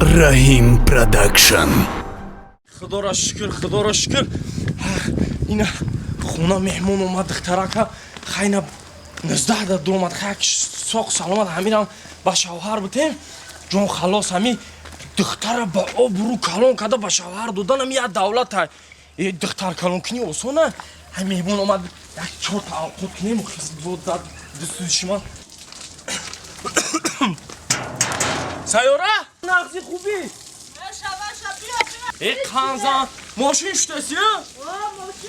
Раҳим Продакшн. Худоро шукр, худоро шукр. Ина хона меҳмон омад, духтарака хайна 19 да дуромад, хай соқ саломат ҳаминам ба шавҳар бутем. Ҷон халос, ҳами духтара ба обрӯ калон карда ба шавҳар доданам як давлата. Э, духтар калон кунӣ осона. Ҳай, меҳмон омад, як чорта авқот кунем, хизбодат дустушма. Сайёра, нағзи, хубӣ? Э, қанзан мошин шудаси?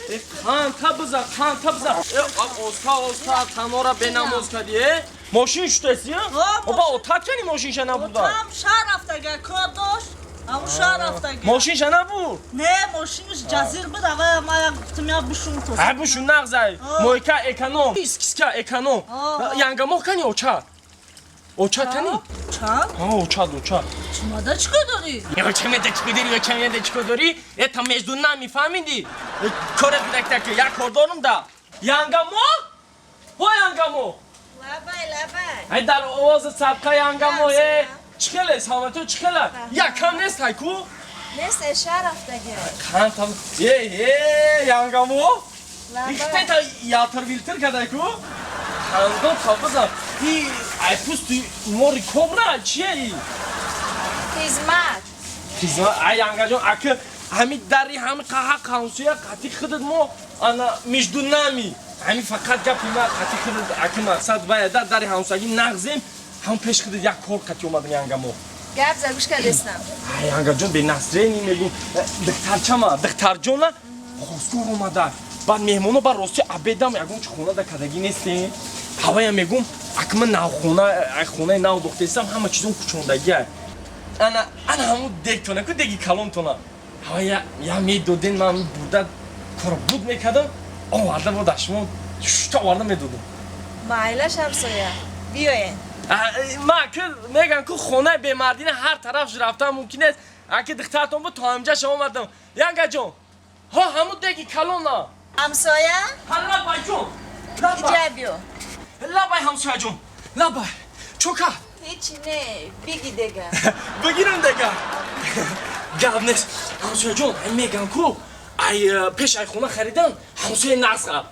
Э, қанта биза, қанта биза. Э, оста, оста, танора бенамоз кади. Э, мошин шудаси? Оба, отат кани, мошинша набурда. Там шаҳр рафтага, кор дошт, ҳамун шаҳр рафтага. Мошинша набурд? Не, мошиниш ҷазир буд, ава ма як гуфтам, я бушун то. Ҳай, бушун, нағзай. Мойка эконом, искиска эконом. Янгамоҳ кани, оча, оча кани. Чанд? Ҳа, очад, очад. Чумада чӣ кор дорӣ? Ёчамеда чӣ дорӣ, ёчамеда чӣ дорӣ? Это между нами, фаҳмидӣ? Корет будак, як кор дорум да. Янгамо? Ҳо, янгамо. Лабай, лабай. Ай, дар овози сабқа, янгамо, э. Чӣ хеле, саломатӣ, чӣ хеле? Як кам нест, ай ку? Нест, э, шаҳр рафтага. Қантам. Э, э, янгамо? Лабай. Ихтета ялтыр вилтир кадай ку? Қандо табыза. И ай пусти мори кобра чие и? Хизмат. Хизмат, ай, янгаҷон, аки ҳами дари ҳами қаҳа қансуя қати худат мо ана между нами. Ҳами фақат гапи ма қати худат, аки мақсад вая да дари ҳамсоягӣ нағзем, ҳам пеш худат як кор қати омадам, янгамо. Гап за, гӯш кардестам. Ай, янгаҷон, бе настроение мегум. Духтарчама, духтарҷона хостгор омада. Баъд меҳмоно ба рости обедам ягон чи хона да кадагӣ нестем. Ҳавая мегум, аки ман навхона, ай хонаи нав дохтесам, ҳама чизон кучондагиа. Ана, ана ҳамун дегтона ку, деги калонтона. Ҳавая я медоден, ман бурда кора буд мекардам, оварда бо шумо шушта оварда медодам. Майлаш, ҳамсоя. Биёен. Ма ки меган ку, хонаи бемардина ҳар тараф рафтан мумкин нест. Аки духтартон буд, то ҳамҷаша омадам. Янгаҷон, ҳо, ҳамун деги калона. Ҳамсоя? Ҳа, лабай, ҷон. Лабай. Иҷа биё. Лабай, ҳамсояҷон. Лабай. Чо кард? Ҳечи не, биги дега. Бигирам дега. Гап нест. Ҳамсояҷон, ай меган ку, ай пеш ай хона харидан ҳамсоя нағз қаб.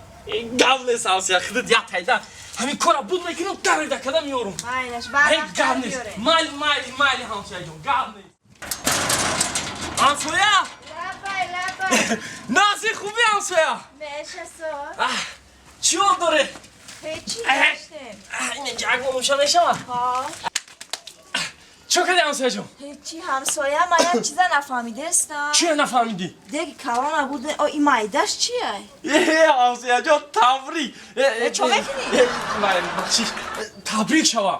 Гап нест, ҳамсоя, худат як тайда. Ҳамин кора буд мекунам, дарида када меорум. Майлаш, Ай, барвақт гап нест. биёрен. Майли, майли, майли, ҳамсояҷон, гап нест. Ҳамсоя? Лабай, лабай. Нағзи, хуби, ҳамсоя? Меша со. Аҳ, чӣ ҳол дорӣ? Ҳечи доштем. Ина ҷаг мошa мешава? Ҳо. Чо кардӣ, ҳамсояҷон? Ҳечи, ҳамсоя, ман як чиза нафаҳмидестам. Чия нафаҳмидӣ? Деги калона буд, о, и майдаш чия? Э, ҳамсояҷон, табрик! Э, чо мекунӣ? Бахшиш, табрик шава.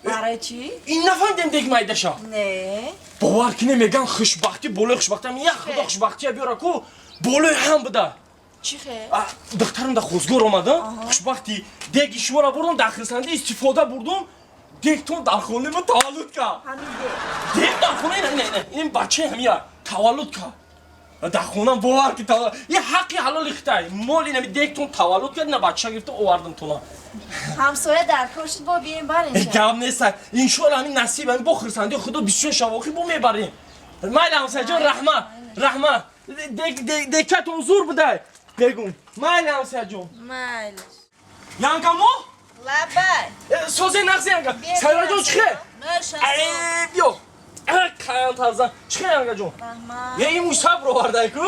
Барои чӣ? Ин нафаҳмидем, дег майдаша. Не. Бовар кине, меган, хушбахтӣ болои хушбахтӣ, як худо хушбахтия биёра ку, болои ҳам буда. Чӣ хел? Духтарам да хозгор омада, хушбахтӣ, деги шуморо бурдум, дар хирсандӣ истифода бурдум, дегтон дар хонаи ма таваллуд кард. Ҳамин дег? Дег дар хона, ина, ина, ин бачаи ҳамия таваллуд кард дар хонам, бовар ки таваллуд я ҳаққи ҳалоли хитай мол, инами дегтон таваллуд кард, ина бача гирифта овардам тона. Ҳамсоя, дар кор шуд, бо бием барем. Гап нест, иншоалло, ҳамин насиб, ҳамин бо хирсандии худо бисёр шавохӣ бо мебарем. Майли, ҳамсояҷон, раҳмат, раҳмат. Декатон зур будай, мегум. Майли, ҳамсояҷон. Майлаш. Янгамо. Лабай. Созе, нағзи, янга? Сайёраҷон, чӣ хел? Меша. Биё, қаянтазан, чӣ хел, янгаҷон? Раҳмат. Е, ин мӯйсаб ровардай ку.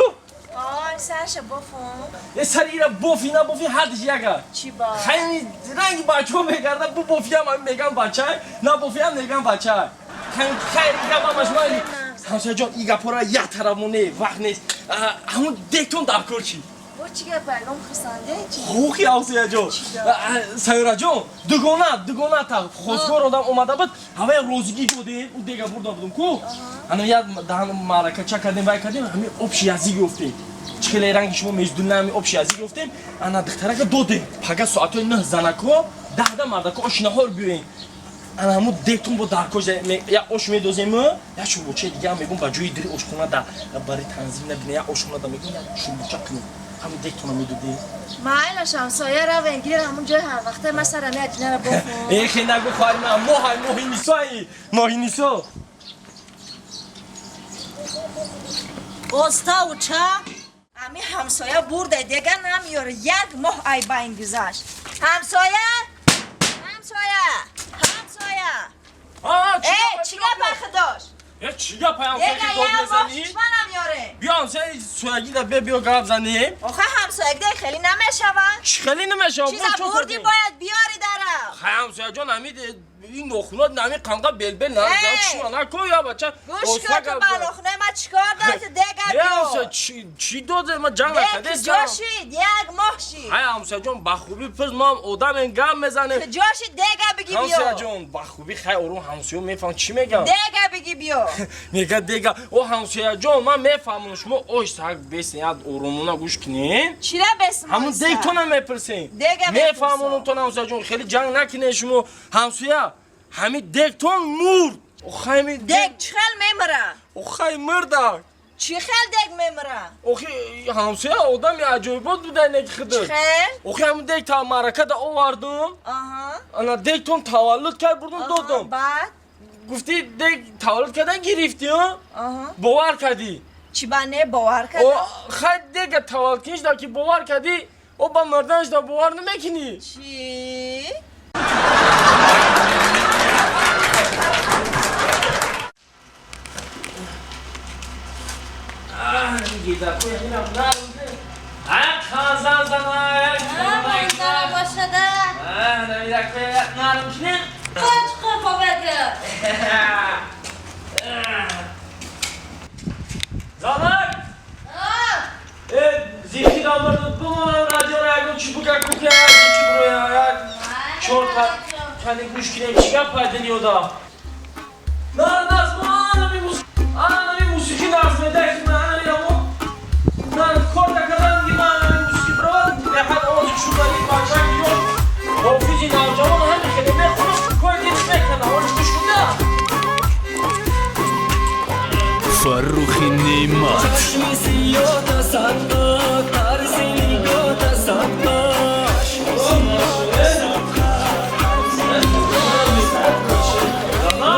Ой, сарша бофум. Е, сари ира бофи, набофи, ҳардиш яга. Чӣ ба? Хайни ранги бачаҳо мегарда, бу бофиам меган бачай, набофиам меган бачай. Хайр, гапамаш майли. Ҳамсояҷон, ин гапҳоро як тараф мо не, вақт нест. Ҳамун дегтон дар кор чӣ? Бо чӣ гап, ягон хурсанде чӣ? Ҳуқи, ҳамсояҷон, сайёраҷон, дугона, дугоната хостгор одам омада буд, ҳавая розигӣ додем, ӯ дега бурда будум ку, ана як даҳан маъракача кардем, вай кардем, ҳамин общий язык ёфтем. Чӣ хеле ранги шумо между нами общий язык ёфтем. Ана духтарака додем. Пага соатҳои 9 занако, 10-да мардако ошинаҳор биёем. Ана ҳамун дегтон бо дар кор як ош медозем, як шӯрбочаи дигаам мегум, ба ҷои дири ошхона да бари танзим набина, як ошхона да мегум, як шӯрбоча кунем, ҳамун дегтона медодем. Майлаш, ҳамсоя, равен, гирен ҳамун ҷои ҳар вақта, ма сарам як динара бофум. Э, хе нагу, хоҳари ман, моҳай, моҳи нисои, моҳи нисо. Оста уча. Ами ҳамсоя бурда дега намеёре, як моҳ ай байн гузашт. Ҳамсоя, ҳамсоя, ҳамсоя. Э, чӣ гап худош? Э, чӣ гап, ҳамсоя, Дега ки дод як моҳ мезанӣ? чишма намеёре. Биё, ҳамсоя, соягида бе, биё гап занем. Охе, ҳамсоягида хеле намешавад. Чӣ хеле намешавад? Чиза бурди, бояд биёри дара. Хай, ҳамсояҷон, ҳами ин нохунот нами қанқа белбел Э! на чишма нако, я бача. Гӯш кун, ту ба нохунои ма чикор дорӣ? Ту дега Э, ҳамсоя, биё. чӣ доде? Ма ҷанг Э, накардестам. куҷо шид? Як моҳ шид. Ҳай, ҳамсояҷон, ба хубӣ пирс, мо ҳам одамем, гап мезанем. Куҷо шид? Дега биги биё. Ҳамсояҷон, ба хубӣ, хай, орум, ҳамсоя мефаҳм чӣ мегам. Дега биги биё. Мега дега. О, ҳамсояҷон, ман мефаҳмам, шумо ош сак бесен, як орумона гӯш кунед. Чира бесм? Ҳамун дегтона мепурсем. Дега мефаҳмонам тон, ҳамсояҷон, хеле ҷанг накунед шумо. Ҳамсоя, ҳами дегтон мурд. Охай, ми Дег чӣ хел мемира? Охай, мурда. Чӣ хел дег мемира? Охи, ҳамсоя, одами аҷоибот буда неки худат. Чӣ хел? Охи, ҳамун дег та маъракада овардум. Ана дегтон таваллуд кард, бурдум, додум. Баъд? Гуфти, дег таваллуд кардан гирифтӣ, бовар кардӣ? Чӣ ба не бовар кардам? Хай, дега таваллуд кинишда ки бовар кардӣ, о ба мурданашда бовар намекунӣ. Чӣ? Бошада. Қоч қопобага. Занак! Э, зихи дамард бимонам, радиоро ягон чӣ бука кука, чӣ буроя, як чор кани гӯш кинем, чӣ гап пайда ниёда. На анами мусиқӣ нағз медаки, ман анами амо на кор накардам, ки ман анами мусиқӣ бировад, беҳад овози шудари бачак ёш ҳофизи навҷавон ҳами хеле мехонам, кори дил мекунам, ош гӯш кунда. Фаррухи Неймат.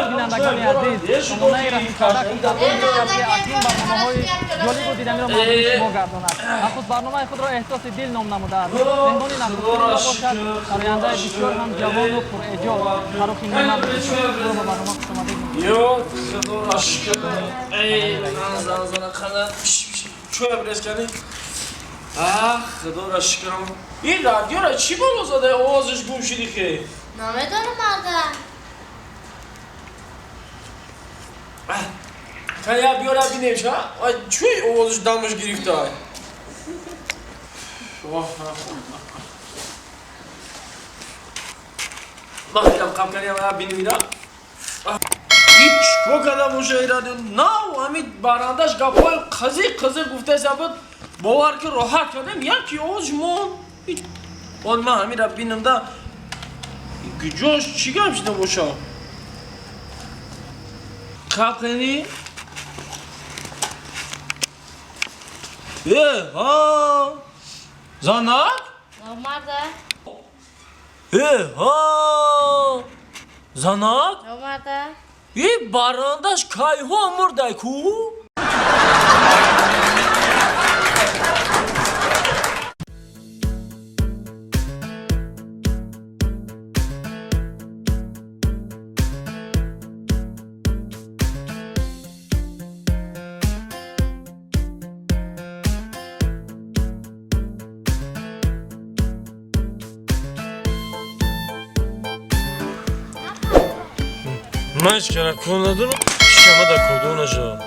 Бинандагони азиз, сомонаи Раҳим Продакшн ки акнун барномаҳои ҷолибу диданиро мавриди шумо гардонад. Нахуст барномаи худро «Эҳсоси дил» ном намудааст. Меҳмони нахустини мо бошад сарояндаи бисёр ҳам ҷавону пурэҷод Фаррухи Неъмат. Шуморо ба барнома хушомадед. Ё худоро шукр. Эй, зан зана қана чӯя брес кардӣ. Ах, худоро шукрам. Ин радиоро чӣ боло зада, овозаш гум шуди хе? Намедонам, ада. Кан я биёра бинем ша. Ай, чӯй овозаш дамаш гирифта? Бахтам қабканям я бинем ира. Ҳеҷ чикор карда боша ин радио? Нав ҳамин барандаш гапҳои қазиқ қазиқ гуфтаеса буд, бовар ки роҳат кардем, яки овозш монд. Он ман ҳамира бинам да, гуҷош чӣ гап шида боша? Қабқани? Э, ҳа, занак? Омада. Э, ҳа, занак? Омада. И барандаш кайҳо мурдай ку? Ман ҳеч кара кор надорам, шама дар кордор нашавам.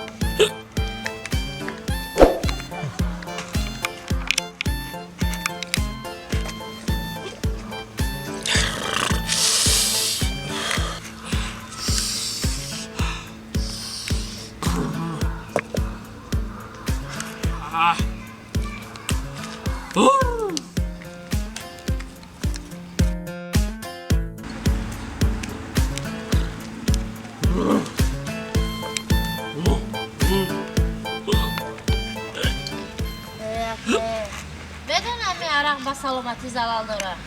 Медонам, арақ ба саломатӣ залал дорад.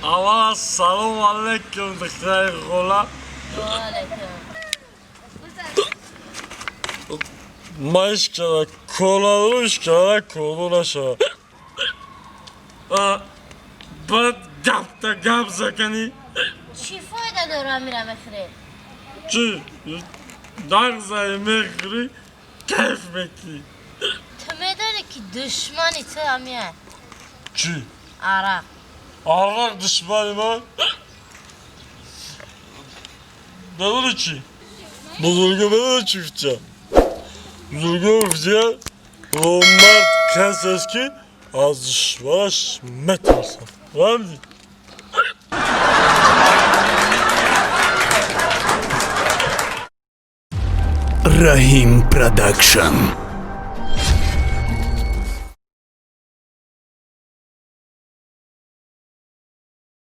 Аввал салом алейкум, духтари хола. Ваалайкум. Маиш кара, коларуш кара, колу наша. Баъд гапта гап закани. Чӣ фоида дора амира мехӯрӣ? Чӣ? Нағзай мехӯрӣ, кайф мекунӣ. Ту медонӣ ки душмани ту амия? Чӣ? Арақ. Арақ душмани ман? Медонӣ чӣ? Бузурго медонӣ чӣ гуфтия? Бузурго гуфтия, номард касест ки аз душманаш метарсад. Фаҳмидӣ? Раҳим Продакшн.